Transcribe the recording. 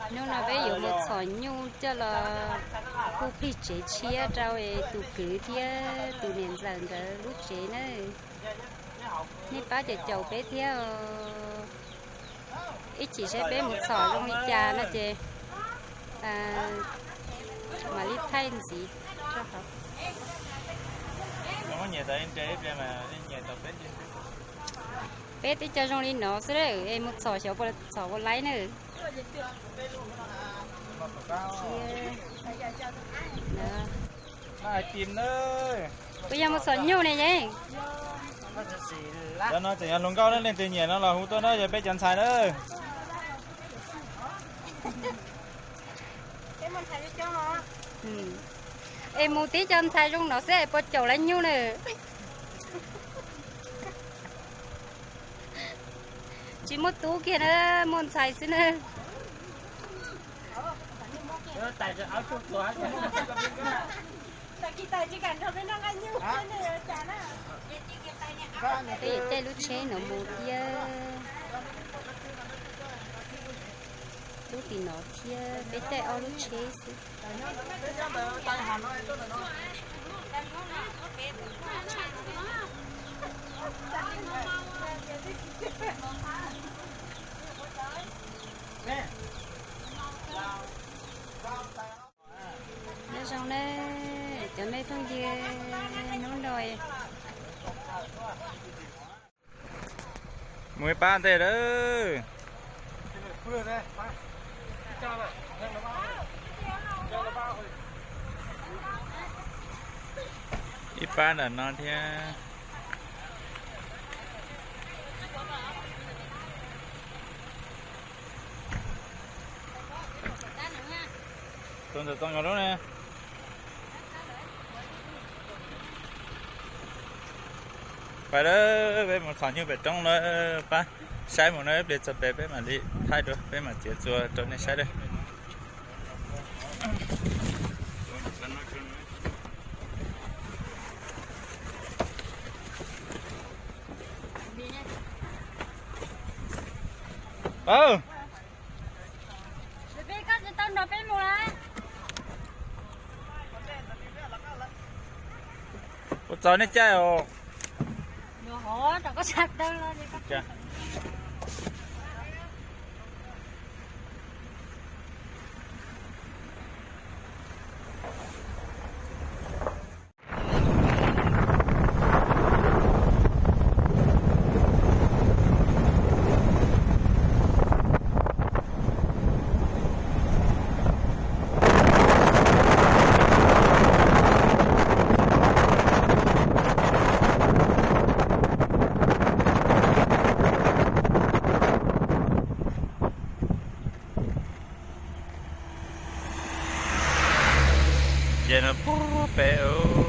Hnub no peb yuav mus txhom nyuj coj los hu plig tsev tshiab rau tus kwv thiab tus niam ntxawm nkawd lub tsev na. Nej pab caum caum peb thiab os. Ib chim saib peb mus txhom zoo li cas no ces mam li thaij ntxiv. Peb twb cov zoo li no xwb es mus txhom xyov puas txhom ua laib na. Puas yog mus txhom nyuj ne yeej? Cov no tseem yog hluas nkauj na, leej twg nyiam no los hu tuaj na, yog peb cov ntxhais na. Es mus tib cov ntxhais zoo no xwb es puas caum lawv nyuj na? Tsis muaj tub kiag na, muaj ntxhais xwb na. Peb yuav caij lub tsheb no mus thiab. Lub tim no thiab, peb caij ob lub tsheb xwb. Nyob zoo na cov me phooj ywg, hnub no mus ib pab ntej lawm. Ib pab ntawm no thiab. Tus ntawm too nkaus lub ne. Pais lawm, peb mus txhom nyuj pem roob lawm, pab saib mus no ib pliag txog pem peb mam li thaij dua, peb mam txiav txuas rau nej saib lawm. Ua txog nej caij os. Ces no puag pem